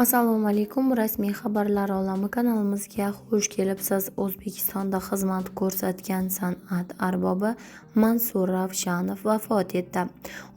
Assalomu alaykum, rasmiy xabarlar olami kanalimizga xush kelibsiz. O'zbekistonda xizmat ko'rsatgan san'at arbobi Mansur Ravshanov vafot etdi.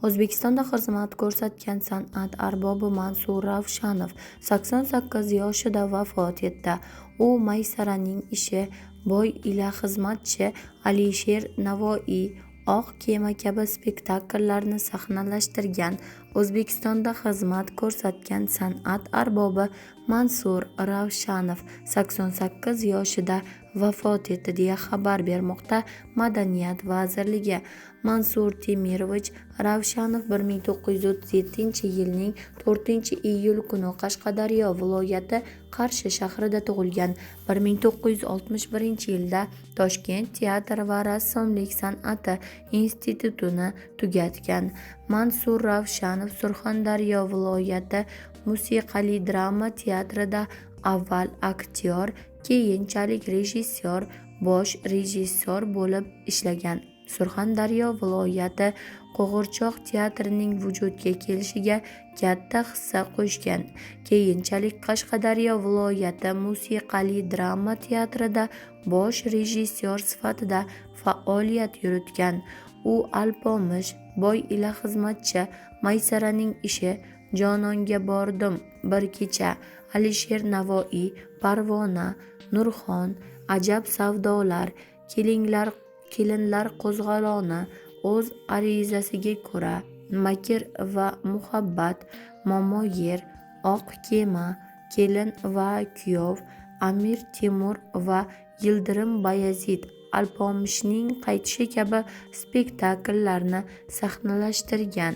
O'zbekistonda xizmat ko'rsatgan san'at arbobi Mansur Ravshanov 88 yoshida vafot etdi. U Maysaraning ishi, Boy ila xizmatchi, Alisher Navoiy, Oq kema kabi spektakllarni sahnalashtirgan. O'zbekistonda xizmat ko'rsatgan san'at arbobi Mansur Ravshanov 88 yoshida vafot etdi, deya xabar bermoqda Madaniyat vazirligi. Mansur Temirovich Ravshanov 1937-yilning 4-iyul kuni Qashqadaryo viloyati Qarshi shahrida tug'ilgan. 1961-yilda Toshkent teatr va rassomlik san'ati institutini tugatgan. Mansur Ravshanov Surxondaryo viloyati musiqali drama teatrida avval aktyor, keyinchalik rejissyor, bosh rejissyor bo'lib ishlagan. Surxondaryo viloyati qo'g'irchoq teatrining vujudga kelishiga katta hissa qo'shgan. Keyinchalik Qashqadaryo viloyati musiqali drama teatrida bosh rejissyor sifatida faoliyat yuritgan. U Alpomish, Boy ila xizmatchi, Maysaraning ishi, Jononga bordim bir kecha, Alisher Navoiy, Parvona, Nurxon, Ajab savdolar, Kelinlar qo'zg'oloni, O'z arizasiga ko'ra, Makr va muhabbat, Momo yer, Oq kema, Kelin va kuyov, Amir Temur va Yildirim Bayazid, Alpomishning qaytishi kabi spektakllarni sahnalashtirgan.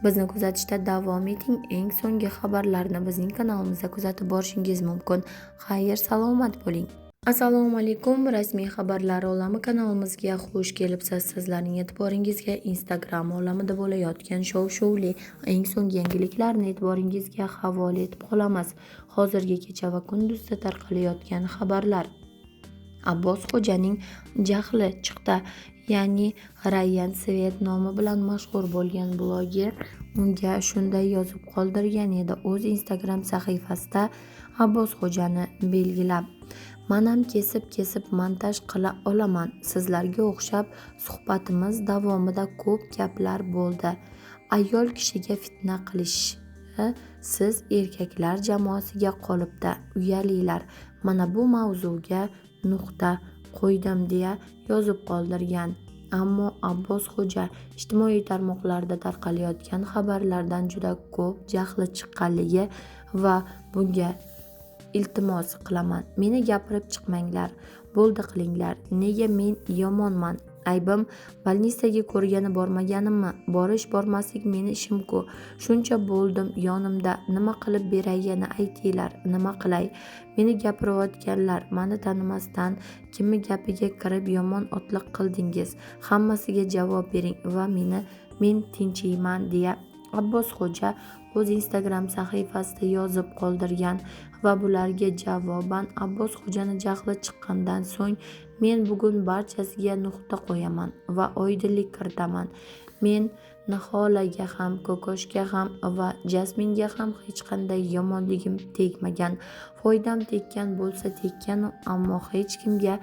Bizni kuzatishda davom eting. Eng so'nggi xabarlarni bizning kanalimizda kuzatib borishingiz mumkin. Xayr, salomat bo'ling. Assalomu alaykum, rasmiy xabarlar olami kanalimizga xush kelibsiz. Sizlarning e'tiboringizga Instagram olamida bo'layotgan shov-shuvli eng so'nggi yangiliklarni e'tiboringizga havola etib qolamiz. Hozirgi kecha va kunduzda tarqalayotgan xabarlar. Abbos Xo'janing jahli chiqdi, ya'ni Rayyan Svet nomi bilan mashhur bo'lgan bloger unga shunday yozib qoldirgan edi o'z Instagram sahifasida Abbos Xo'jani belgilab. Manam kesib-kesib montaj qila olaman. Sizlarga o'xshab suhbatimiz davomida ko'p gaplar bo'ldi. Ayol kishiga fitna qilishi siz erkaklar jamoasiga qolibdi, uyalinglar. Mana bu mavzuga nuqta qo'ydim, deya yozib qoldirgan. Ammo Abbos Xo'ja ijtimoiy tarmoqlarda tarqalayotgan xabarlardan juda ko'p jahli chiqqanligi va bunga iltimos qilaman. Meni gapirib chiqmanglar, bo'ldi qilinglar. Nega men yomonman? Aybim bolnisaga ko'rgani bormaganimmi? Borish bormaslik meni ishim-ku. Shuncha bo'ldim yonimda. Nima qilib beray yana aytinglar, nima qilay? Meni gapirayotganlar meni tanimasdan kimni gapiga kirib yomon otliq qildingiz? Hammasiga javob bering va men tinchiyman, deya Abbos Xo'ja o'z Instagram sahifasida yozib qoldirgan va bularga javoban Abbos Xo'jani jahli chiqqandan so'ng men bugun barchasiga nuqta qo'yaman va oydinlik kiritaman. Men Niholaga ham, Kokoshga ham va Jasminga ham hech qanday yomonligim tegmagan. Foydam tekkan bo'lsa tekkanu, ammo hech kimga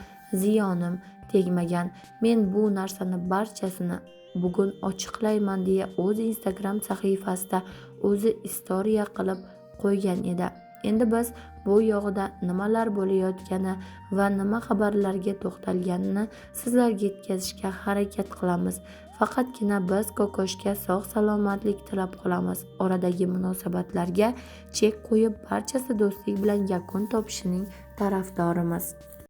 ziyonim tegmagan. Men bu narsani barchasini bugun ochiqlayman, deya o'z Instagram sahifasida o'zi istoriya qilib qo'ygan edi. Endi biz bu yog'ida nimalar bo'layotgani va nima xabarlarga to'xtalganini sizlarga yetkazishga harakat qilamiz. Faqatgina biz Kokoshga sog' salomatlik tilab qolamiz. Oradagi munosabatlarga chek qo'yib, barchasi do'stlik bilan yakun topishining tarafdorimiz.